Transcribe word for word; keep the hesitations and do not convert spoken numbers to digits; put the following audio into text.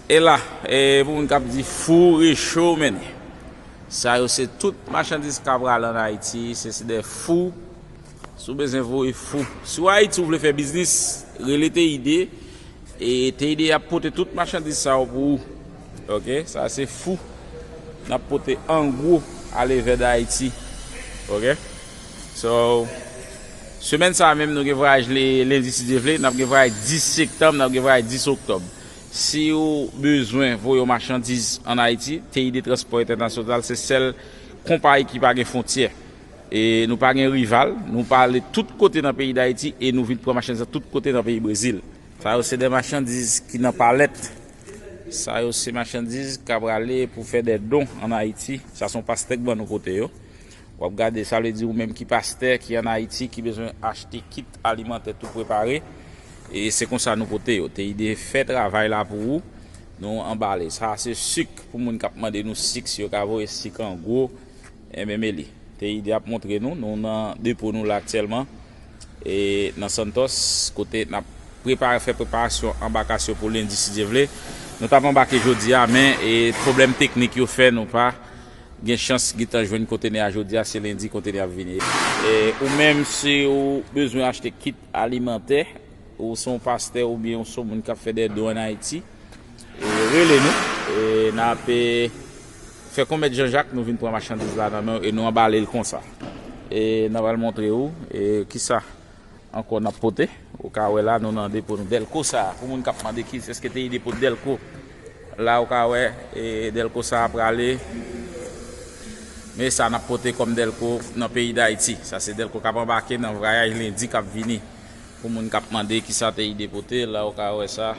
E la, e pou moun k ap di fou, recho, men sa yo se tout machandiz k ap rale ann Ayiti, se, se de fou. Si w bezwen voye fou, si w Ayiti ou vle fè biznis, rele T I D. E T I D ap pote tout machandiz sa yo pou ou. Ok, sa se fou. N ap pote an gwo ale vè Dayiti. Ok. So, semèn sa menm nou gen vwayaj le, lendi si Dye vle, n ap gen vwayaj dis septanm, n ap gen vwayaj dis oktòb. Si ou bezwen voye yon machandiz ann Ayiti, T I D Transpò Entènasyonal se sèl konpayi ki pa gen fwontyè. E nou pa gen rival, nou pa ale tout kote nan peyi Dayiti e nou vin pran machandiz la tout kote nan peyi Brezil. Sa yo se de machandiz ki nan palèt. Sa yo se machandiz k ap prale pou fè de don ann Ayiti. Sa se yon pastè k ban nou pote yo. W ap gade, sa vle di ou menm ki pastè, ki ann Ayiti, ki bezwen achte kit alimantè tou prepare. E se konsa nou pote yo. T I D fè travay la pou ou. Nou anbale. Sa se sik pou moun k ap mande nou sik, si yo ka voye sik an gwo. Enben, men li. T I D ap montre nou. Nou nan depo nou la aktyèlman. E nan Santos, kote n ap prepare, fè preparasyon anbakasyon pou lendi, si Dye vle. Nou t ap anbake jodi a, men e pwoblèm teknik yo fè nou pa gen chans gentan jwenn kontenè a jodi a, se lendi kontenè ap vini. E ou menm, si ou bezwen achte kit alimantè, ou se yon pastè oubyen ou se yon moun k ap fè de don ann Ayiti, e rele nou. E n ap, e, fè kon Mèt Jan Jak, nou vin pran machandiz la nan men w e nou anbale l konsa. E n ap al montre ou, e, kisa ankò n ap pote. Ou ka wè la, nou nan depo nou. Dèlko sa, pou moun k ap mande ki, èske T I D pote dèlko. La, ou ka wè, e, dèlko sa a prale. Men sa n ap pote kòm dèlko nan peyi Dayiti. Sa se dèlko k ap anbake nan vwayaj lendi k ap vini. Pou moun k ap mande kisa T I D pote, la ou ka wè sa.